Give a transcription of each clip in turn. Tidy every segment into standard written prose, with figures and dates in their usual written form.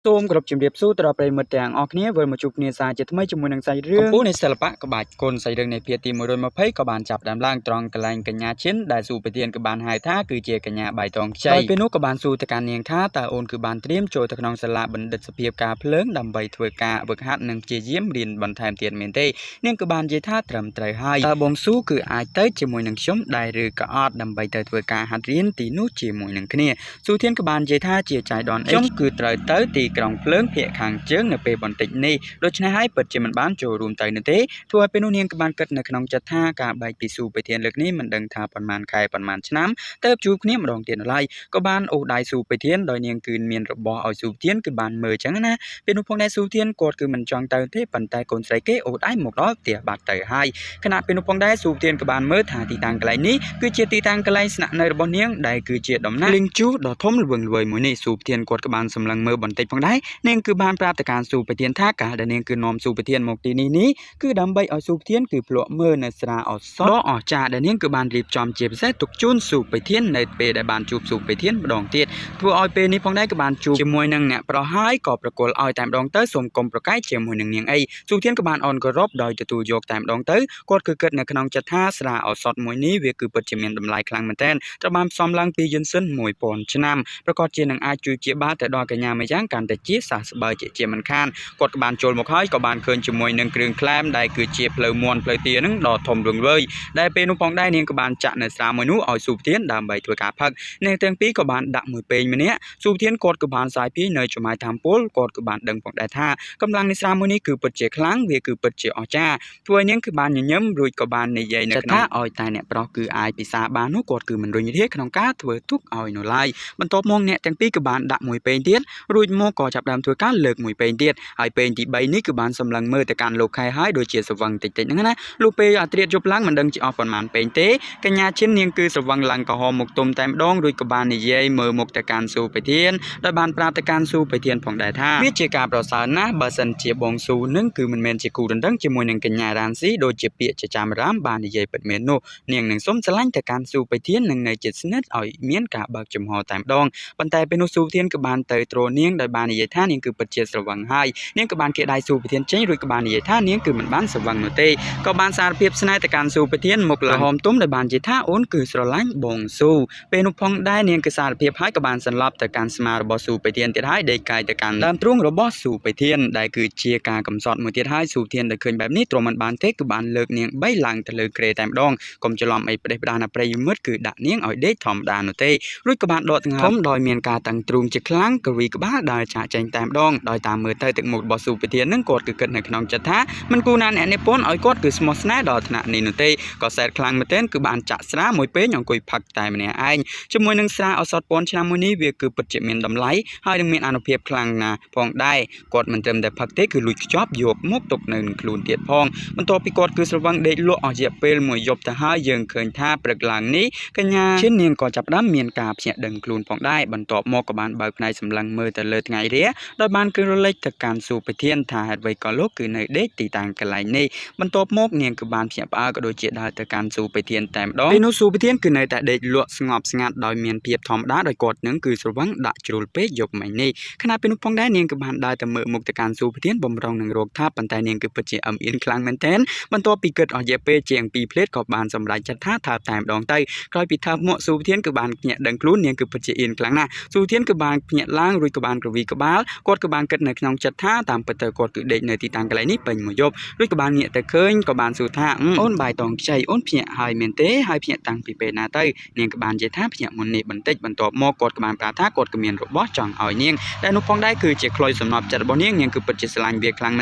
សូមគោរពជំរាបសួរទៅដល់ប្រិយមិត្តទាំងអស់គ្នាវិលមកជួបគ្នាសាជាថ្មីជាមួយនឹងសាច់រឿងកំពូលនៃសិល្បៈក្បាច់គុណសាច់រឿងនៃភាគទី120ក៏បានចាប់ដើមឡើងត្រង់កន្លែងកញ្ញាឈិនដែលស៊ូប្រធានក៏បានហៅថាគឺជាកញ្ញាបៃតងខ្ចីដោយពេលនោះក៏បានសួរទៅកាន់នាងថាតើអូនគឺបានត្រៀមចូលទៅក្នុងសាលាបណ្ឌិតសភាពការភ្លើងដើម្បីធ្វើការវឹកហាត់និងព្យាយាមរៀនបន្ថែមទៀតមែនទេនាងក៏បាននិយាយថាត្រឹមត្រូវហើយតើបងស៊ូគឺអាចទៅជាមួយនឹងខ្ញុំដែរឬក៏អត់ដើម្បីទៅធ្វើការហាត់រៀនទីនោះជាមួយនឹងគ្នាស៊ូធានក៏បាននិយាយថាជាចៃដន្យខ្ញុំគឺត្រូវទៅទីក្រុងភ្លើងភាគខាងជើងនៅពេលបន្តិចនេះដូច្នេះហើយពិតជាមិនបានចូលរួមទៅនោះទេធ្វើឲ្យពេលនោះនាងក៏បានគិតនៅក្នុងចិត្តថាការបែកពីស៊ូប្រធានលើកនេះមិនដឹងថាប៉ុន្មានខែប៉ុន្មានឆ្នាំទៅជួបគ្នាម្ដងទៀតនៅឡើយក៏បានអូសដៃស៊ូប្រធានដោយនាងគឺមានរបស់ឲ្យស៊ូប្រធានគឺបានមើលចឹងណាពេលនោះផងដែរស៊ូប្រធានគាត់គឺមិនចង់ទៅទេប៉ុន្តែកូនស្រីគេអូសដៃមកដល់ផ្ទះបាត់ទៅហើយខណៈពេលនោះផងដែរស៊ូប្រធានក៏បានមើលថាទីតាំងកន្លែងនេះគឺជាទីតាំងកន្លែងស្នាក់នៅរបស់នាងដែលគឺជាដំណាក់លីងជូដ៏ធំល្វឹងល្វើយមួយនេះស៊ូប្រធានគាត់ក៏បានសម្លឹងមើលបន្តិចផងដែរនាងគឺបានប្រាប់ទៅកាន់ស៊ូប្រធានថាការដែលនាងគឺនាំស៊ូប្រធានមកទីនេះនេះគឺដើម្បីឲ្យស៊ូប្រធានគឺភ្លក់មើលនៅស្រាអសតដ៏អស្ចារ្យដែលនាងគឺបានរៀបចំជាពិសេសទុកជូនស៊ូប្រធាននៅពេលដែលបានជួបស៊ូប្រធានម្ដងទៀតធ្វើឲ្យពេលនេះផងដែរក៏បានជួបជាមួយនឹងអ្នកប្រុសហើយក៏ប្រគល់ឲ្យតែម្ដងទៅសូមកុំប្រកែកជាមួយនឹងនាងអីស៊ូប្រធានក៏បានអន់គោរពដោយទទួលយកតែម្ដងទៅគាត់គឺគិតនៅក្នុងចិត្តថាស្រាអសតមួយនេះវាគឺពិតជាមានតម្លៃខ្លាំងមែនទែនត្រូវបានផ្សំឡើងពីយន្តសិន1000ឆ្នាំប្រកាសជានឹងអាចជួយជាបាលទៅដល់កញ្ញាមួយយ៉ាងកាន់តែជាសះស្បើយជាមិនខានគាត់ក៏បានចូលមកហើយក៏បានឃើញជាមួយនឹងគ្រឿងក្លែមដែលគឺជាផ្លូវមន់ផ្លូវទានឹងដ៏ធំរឹងវើយដែលពេលនោះផងដែរនាងក៏បានចាក់នៅស្រាមួយនោះឲ្យស៊ូប្រធានដើម្បីធ្វើការផឹកនាងទាំងពីរក៏បានដាក់មួយពេងម្នាក់ស៊ូប្រធានគាត់ក៏បានសាយភាយនៅចំហាយតាមពលគាត់ក៏បានដឹងផងដែរថាកម្លាំងនៃស្រាមួយនេះគឺពិតជាខ្លាំងវាគឺពិតជាអស្ចារ្យធ្វើឲ្យនាងគឺបានញញឹមរួចក៏បាននិយាយនៅក្នុងថាឲ្យតែអ្នកប្រុសគឺអាចពិសាបាននោះគាត់គឺមិនរុញរាក្នុងការធ្វើទុកឲ្យនោះឡើយបន្ទាប់មកអ្នកទាំងពីរក៏បានដាក់មួយពេងទៀតរួចមកក៏ចាប់ដើមធ្វើការលើកមួយពេងទៀតហើយពេងទី3នេះគឺបានសម្លឹងមើលទៅកាន់លោកខែហើយដូចជាស្វឹងតិចតិចហ្នឹងណាលុះពេលអាត្រៀតយប់ឡើងមិនដឹងជាអស់ប៉ុន្មានពេងទេកញ្ញាឈិននាងគឺស្វឹងឡើងក្រហមមុខទុំតែម្ដងរួចក៏បាននិយាយមើលមុខទៅកាន់ស៊ូប្រធានដោយបានប្រាប់ទៅកាន់ស៊ូប្រធានផងដែរថាវាជាការប្រសើរណាស់បើសិនជាបងស៊ូនឹងគឺមិនមែនជាគូដណ្ដឹងជាមួយនឹងកញ្ញារ៉ានស៊ីដូចជាពាក្យជាចាំរាមបាននិយាយពិតមែននោះនាងនឹងសុំស្រឡាញ់ទៅកាន់ស៊ូប្រធាននឹងនៅជិតស្និទ្ធឲ្យមានការបើកចំហតែម្ដងប៉ុន្តែពេលនោះស៊ូប្រធានក៏បានទៅទ្រនាងដោយបាននិយាយថានាងគឺពិតជាស្រវឹងហើយនាងក៏បានគេដៃស៊ូប្រធានចេញរួចក៏បាននិយាយថានាងគឺមិនបានស្រវឹងនោះទេក៏បានសារភាពស្នេហ៍ទៅកាន់ស៊ូប្រធានមុខក្រហមទុំដោយបាននិយាយថាអូនគឺស្រឡាញ់បងស៊ូពេលនោះផងដែរនាងគឺសារភាពហើយក៏បានសន្លប់ទៅកាន់ស្មារបស់ស៊ូប្រធានទៀតហើយដេកកាយទៅកាន់ដើមទ្រូងរបស់ស៊ូប្រធានដែលគឺជាការកំសត់មួយទៀតហើយស៊ូប្រធានដែលឃើញបែបនេះទ្រាំមិនបានទេគឺបានលើកនាង3ឡើងទៅលើគ្រែតែម្ដងកុំច្រឡំអីផ្ដេសផ្ដាសណាប្រិយមិត្តគឺដាក់នាងឲ្យដេកធម្មតានោះទេរួចក៏បានដកដង្ហើមដោយមានការតាំងទ្រូងជាខ្លាំងក្រវីក្បាលដើរចាកចេញតែម្ដងដោយតាមមើលទៅទឹកមុខរបស់ស៊ូប្រធាននឹងគាត់គឺគិតនៅក្នុងចិត្តថាមិនគួរណាអ្នកនិពន្ធឲ្យគាត់គឺស្មោះស្នេហ៍ដល់ថ្នាក់នេះនោះទេក៏សែតខ្លាំងមែនទែនគឺបានចាក់ស្រាមួយពេងអង្គុយផឹកតែម្នាក់ឯងជាមួយនឹងស្រាឱសថពាន់ឆ្នាំមួយនេះវាគឺពិតជាមានតម្លៃហើយនឹងមានអានុភាពខ្លាំងណាស់ផងដែរគាត់មិនត្រឹមតែផឹកទេគឺលួចខ្ចប់យកមកទុកនៅនឹងខ្លួនទៀតផងបន្ទាប់ពីគាត់គឺស្រវឹងដេកលក់អស់រយៈពេលមួយយប់ទៅហើយយើងឃើញថាព្រឹកឡើងនេះកញ្ញាឈិននាងក៏ចាប់ផ្ដើមមានការភ្ញាក់ដឹងខ្លួនផងដែរបន្ទាប់មកក៏បានបើកភ្នែកសម្លឹងមើលទៅលើថ្ងៃរះដោយបានគឺរលេចទៅកាន់ស៊ូប្រធានថាហេតុអ្វីក៏លោកគឺនៅដេកទីតាំងកន្លែងនេះបន្ទាប់មកនាងគឺបានភ្ញាក់ផ្អើលក៏ដូចជាដើរទៅកាន់ស៊ូប្រធានតែម្ដងពេលនោះស៊ូប្រធានគឺនៅតែដេកលក់ស្ងប់ស្ងាត់ដោយមានភាពធម្មតាដោយគាត់នឹងគឺស្រវឹងដាក់ជ្រុលពេកយប់មិញនេះខណៈពេលនោះផងដែរនាងគឺបានដើរទៅមើលមុខទៅកាន់ស៊ូប្រធានបំរុងនឹងរោគថាប៉ុន្តែនាងគឺពិតជាអឹមអៀនខ្លាំងមែនទែនបន្ទាប់ពីគិតអស់រយៈពេលជាង2ភ្លែតក៏បានសម្រេចចិត្តថាថើបតែម្ដងទៅក្រោយពីថើបមកស៊ូប្រធានគឺបានភ្ញាក់ដឹងខ្លួននាងគឺពិតជាអៀនខ្លាំងណាស់ស៊ូប្រធានគឺបានភ្ញាក់ឡើងរួចក៏បានក្រវីក្បាលគាត់ក៏បានគិតនៅក្នុងចិត្តថាតាមពិតទៅគាត់គឺដេកនៅទីតាំងកន្លែងនេះពេញមួយយប់រួចក៏បានងាកទៅឃើញក៏បានសួរថាអូនបាយតងខ្ចីអូនភ្ញាក់ហើយមែនទេហើយភ្ញាក់តាំងពីពេលណាទៅនាងក៏បាននិយាយថាភ្ញាក់មុននេះបន្តិចបន្ទាប់មកគាត់ក៏បានប្រាប់ថាគាត់ក៏មានរបស់ចង់ឲ្យនាងដែលនោះផងដែរគឺជាក្លុយសំណប់ចិត្តរបស់នាងនាងគឺពិតជាស្រឡាញ់វាខ្លាំងម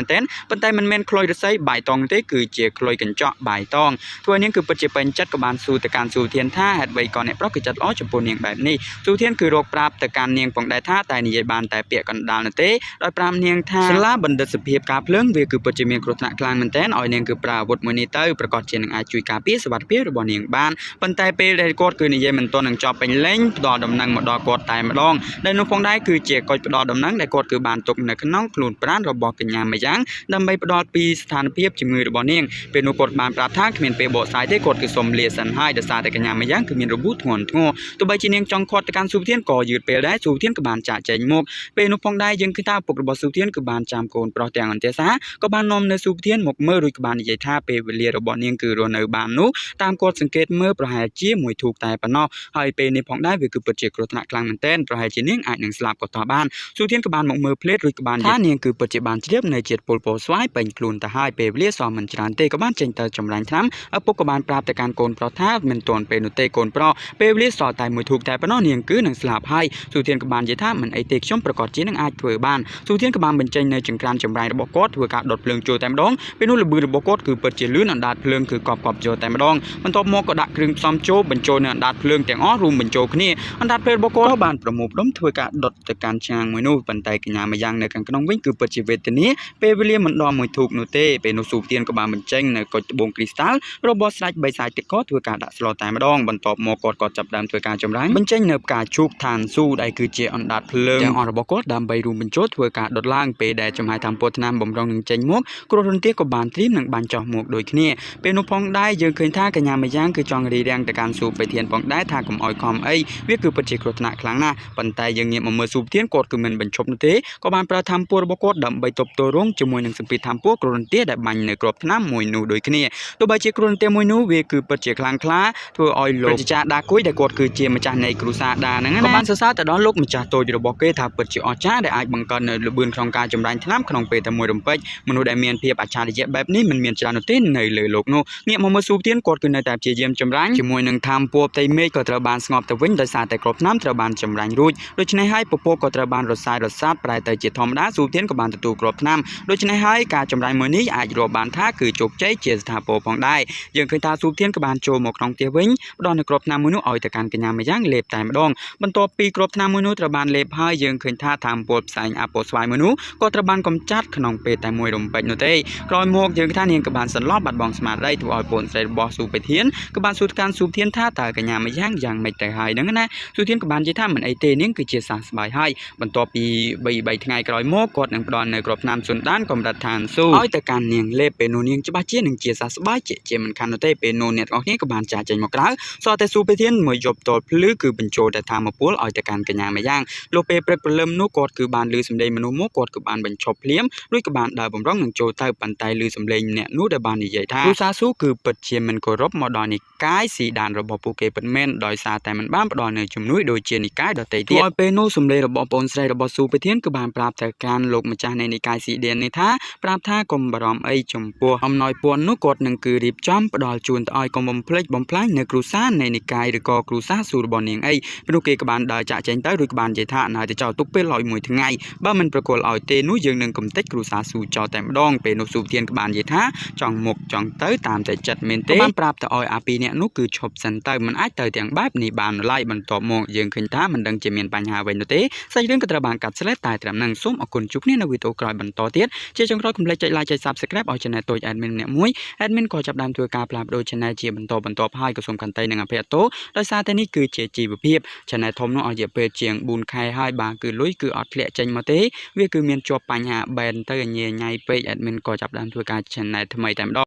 ែនទែនប៉ុន្តែមិនមែនក្លុយឫស្សីបាយតងទេគឺជាក្លុយកញ្ចក់បាយតងធ្វើនាងគឺពិតជាពេញចិត្តក៏បានសួរទៅកាន់ស៊ូធានថាហេតុអ្វីក៏អ្នកប្រុសគឺចិត្តល្អចំពោះនាងបែបនេះស៊ូធានគឺរកប្រាប់ទៅកាន់នាងផងដែរថាតែនិយាយបានតែពាក្យកណ្ដាលនោះទេដោយប្រាប់នាងថាសាលាបណ្ឌិតសភាពការភ្លើងវាគឺពិតជាមានគ្រោះថ្នាក់ខ្លាំងមែនទែនឲ្យនាងគឺប្រើអាវុធមួយនេះទៅប្រកាសជានឹងអាចជួយការពារសុវត្ថិភាពរបស់នាងបានប៉ុន្តែពេលដែលគាត់គឺនិយាយមិនទាន់នឹងចប់ពេញលេញផ្ដល់ដំណឹងមកដល់គាត់តែម្ដងដែលនោះផងដែរគឺជាកុចផ្ដល់ដំណឹងដែលគាត់គឺបានទុកនៅក្នុងខ្លួនប្រាណរបស់កញ្ញាម្យ៉ាងដើម្បីផ្ដល់ពីស្ថានភាពជំងឺរបស់នាងពេលនោះគាត់បានប្រាប់ថាគ្មានពេលបកស្រាយទេគាត់គឺសុំលាសិនហើយដោយសារតែកញ្ញាម្យ៉ាងគឺមានរបួសធ្ងន់ធ្ងរទោះបីជានាងចង់ខាត់ទៅកាន់ស៊ូប្រធានក៏យឺតពេលដែរស៊ូប្រធានក៏បានចាកចេញមកពេល នោះផងដែរយើងឃើញថាឪពុករបស់ស៊ូធានគឺបានចាំកូនប្រុសទាំងអន្ទះសារក៏បាននាំនៅស៊ូធានមកមើលរួចក៏បាននិយាយថាពេលវេលារបស់នាងគឺរស់នៅបាននោះតាមគាត់សង្កេតមើលប្រហែលជាមួយធូបតែប៉ុណ្ណោះហើយពេលនេះផងដែរវាគឺពិតជាគ្រោះថ្នាក់ខ្លាំងមែនទែនប្រហែលជានាងអាចនឹងស្លាប់ក៏តបានស៊ូធានក៏បានមកមើលភ្លេតរួចក៏បានថានាងគឺពិតជាបានជ្រាបនៅជាតិពុលពណ៌ស្វាយពេញខ្លួនទៅហើយពេលវេលាសមមិនច្រើនទេក៏បានចេញទៅចម្រាញ់ថ្នាំឪពុកក៏បានប្រាប់ទៅកាន់កូនប្រុសថាមិនទាន់ពេលនោះទេកូនប្រុសពេលវេលាសល់តែមួយធូបតែប៉ុណ្ណោះនាងគឺនឹងស្លាប់ហើយស៊ូធានក៏បាននិយាយថាមិនអីទេខ្ញុំប្រកាសជានឹងអាចធ្វើបានស៊ូធានក៏បានបញ្ចេញនៅចង្ក្រានចម្រាញ់របស់គាត់ធ្វើការដុតភ្លើងចូលតែម្ដងពេលនោះល្បឿនរបស់គាត់គឺពិតជាលឿនអណ្ដាតភ្លើងគឺកប់កប់ចូលតែម្ដងបន្ទាប់មកក៏ដាក់គ្រឿងផ្សំចូលបញ្ចូលនៅអណ្ដាតភ្លើងទាំងអស់រួមបញ្ចូលគ្នាអណ្ដាតភ្លើងរបស់គាត់ក៏បានប្រមូលផ្ដុំធ្វើការដុតទៅកាន់ឆ្នាំងមួយនោះប៉ុន្តែកញ្ញាម្យ៉ាងនៅខាងក្នុងវិញគឺពិតជាវេទនាពេលវេលាមិនដល់មួយធូបនោះទេពេលនោះស៊ូធានក៏បានបញ្ចេញនៅកុចត្បូងគ្រីស្តាល់របស់ស្ដេចបិសាចទឹកកធ្វើការដាក់ស្លតែម្ដងបន្ទាប់មកគាត់ក៏ចាប់ផ្ដើមធ្វើការចម្រាញ់បញ្ចេញនៅផ្កាឈូកឋានស៊ូដែលគឺជាអណ្ដាតភ្លើងទាំងអស់របស់គាត់ដើម្បីរួមបញ្ចូលធ្វើការដុតឡើងពេលដែលចំហាយធម្មពលថ្នាំបំរុងនឹងចេញមកគ្រោះរន្ទាក៏បានត្រៀមនឹងបាញ់ចោះមកដូចគ្នាពេលនោះផងដែរយើងឃើញថាកញ្ញាម្យ៉ាងគឺចង់រីរាំងទៅកាន់ស៊ូបេធានផងដែរថាកុំអោយខំអីវាគឺពិតជាគ្រោះថ្នាក់ខ្លាំងណាស់ប៉ុន្តែយើងងាកមកមើលស៊ូបធានគាត់គឺមិនបញ្ឈប់នោះទេក៏បានប្រើធម្មពលរបស់គាត់ដើម្បីទប់ទល់រងជាមួយនឹងសម្ពាធធម្មពលគ្រោះរន្ទាដែលបាញ់នៅក្របថ្នាំមួយនោះដូចគ្នាទោះបីជាគ្រោះរន្ទាមួយនោះវាគឺពិតជាខ្លាំងក្លាធ្វើឲ្យលោកប្រជាចាដាគួយដែលគាត់គឺជាម្ចាស់នៃគ្រួសារដាហ្នឹងណាក៏បានសរសើរទៅដល់លោកម្ចាស់តូចរបស់គេថាពិតជាអស្ចារ្យដែលអាចបង្កើននៅល្បឿនក្នុងការចម្រាញ់ថ្នាំក្នុងពេលតែមួយរំពេចមនុស្សដែលមានភាពអច្ឆរិយៈបែបនេះមិនមានច្រើននោះទេនៅលើលោកនោះងាកមកមើលស៊ូធានគាត់គឺនៅតែព្យាយាមចម្រាញ់ជាមួយនឹងធម្មពលផ្ទៃមេឃក៏ត្រូវបានស្ងប់ទៅវិញដោយសារតែក្របថ្នាំត្រូវបានចម្រាញ់រួចដូច្នេះហើយពពកក៏ត្រូវបានរសាយរសាត់ប្រែទៅជាធម្មតាស៊ូធានក៏បានទទួលក្របថ្នាំដូច្នេះហើយការចម្រាញ់មួយនេះអាចរាប់បានថាគឺជោគជ័យជាស្ថាពរផងដែរយើងឃើញថាស៊ូធានក៏បានចូលមកក្នុងផ្ទះវិញផ្ដល់នៅក្របថ្នាំមួយនោះឲ្យទៅកាន់កញ្ញាម្យ៉ាងលេបតែម្ដងបន្ទាប់ពីក្របថ្នាំមួយនោះត្រូវបានលេបហើយយើងឃើញថាធម្មពលផ្សែងអាប៉ូស្វាយមួយនោះក៏ត្រូវបានកម្ចាត់ក្នុងពេលតែមួយរំពេចនោះទេក្រោយមកយើងថានាងក៏បានសន្លប់បាត់បង់ស្មារតីធ្វើឲ្យប្អូនស្រីរបស់ស៊ូបេធានក៏បានសួរកាន់ស៊ូធានថាតើកញ្ញាម្យ៉ាងយ៉ាងម៉េចទៅហើយហ្នឹងណាស៊ូធានក៏បាននិយាយថាមិនអីទេនាងគឺជាសះស្បើយហើយបន្ទាប់ពី3ថ្ងៃក្រោយមកគាត់នឹងផ្ដល់នៅក្របថ្នាំសុនដានកម្រិតឋានស៊ូឲ្យទៅកាន់នាងលេបពេលនោះនាងច្បាស់ជានឹងជាសះស្បើយជាមិនខាននោះទេពេលនោះអ្នកទាំងអស់គ្នាក៏បានចាក់ចេញមកក្រៅសោះតែស៊ូបេធានមួយយប់តលភ្លឺគឺបញ្ចូលតែធម្មពលឲ្យទៅកាន់កញ្ញាម្យ៉ាងលុះពេលព្រឹកព្រលឹមនោះគាត់គឺបានឮសំឡេងមនុស្សមកគាត់គឺបានបញ្ឈប់ភ្លាមរួចក៏បានដើរបំរុងនឹងចូលទៅប៉ុន្តែឮសំឡេងអ្នកនោះដែលបាននិយាយថាគ្រូសាស៊ូគឺពិតជាមិនគោរពមកដល់និកាយស៊ីដានរបស់ពួកគេពិតមែនដោយសារតែមិនបានផ្ដល់នៅជំនួយដូចជានិកាយដទៃទៀតឲ្យពេលនោះសំឡេងរបស់បងស្រីរបស់ស៊ូបេធានគឺបានប្រាប់ទៅកាន់លោកម្ចាស់នៃនិកាយស៊ីដាននេះថាប្រាប់ថាកុំបារម្ភអីចំពោះអំណោយពន្ធនោះគាត់នឹងគឺរៀបចំផ្ដល់ជូនទៅឲ្យកុំបំភ្លេចបំផ្លាញនៅគ្រួសារនៃនិកាយឬក៏គ្រួសារស៊ូរបស់នាងអីព្រោះគេក៏បានដើរចាក់ចែងទៅរួចក៏បាននិយាយថាណែទៅចោលទុកពេលឲ្យមួយថ្ងៃបើមិនប្រគល់ឲ្យទេនោះយើងនឹងកំទេចគ្រួសារស៊ូចោលតែម្ដងពេលនោះស៊ូធានក៏បាននិយាយថាចង់មុខចង់ទៅតាមតែចិត្តមែនទេបានប្រាប់ទៅឲ្យអាពីរនាក់នោះគឺឈប់សិនទៅមិនអាចទៅទាំងបែបនេះបានឡើយបន្ទាប់មកយើងឃើញថាមិនដឹងជាមានបញ្ហាវិញនោះទេសាច់រឿងក៏ត្រូវបានកាត់ស្លេតតែត្រឹមហ្នឹងសូមអរគុណជួបគ្នានៅវីដេអូក្រោយបន្តទៀតជាចុងក្រោយកុំភ្លេចចុច like ចុច Subscribe ឲ្យ Channel តូច Admin ម្នាក់មួយ Admin ក៏ចាប់ផ្ដើមធ្វើការផ្លាស់ប្ដូរ Channel ជាបន្តបន្ទាប់ហើយក៏សូមខន្តីនិងអភ័យទោសដោយសារតែនេះគឺជាជីវភាព Channel ធំនោះឲ្យរយៈពេលជាង4ខែហើយបាទគឺលុយគឺអត់ធ្លាក់ចេញមកទេវាគឺមានជាប់បញ្ហាបែនទៅញ៉ៃញ៉ៃពេក Admin ក៏ចាប់ផ្ដើមធ្វើការ Channel ថ្មីតែម្ដង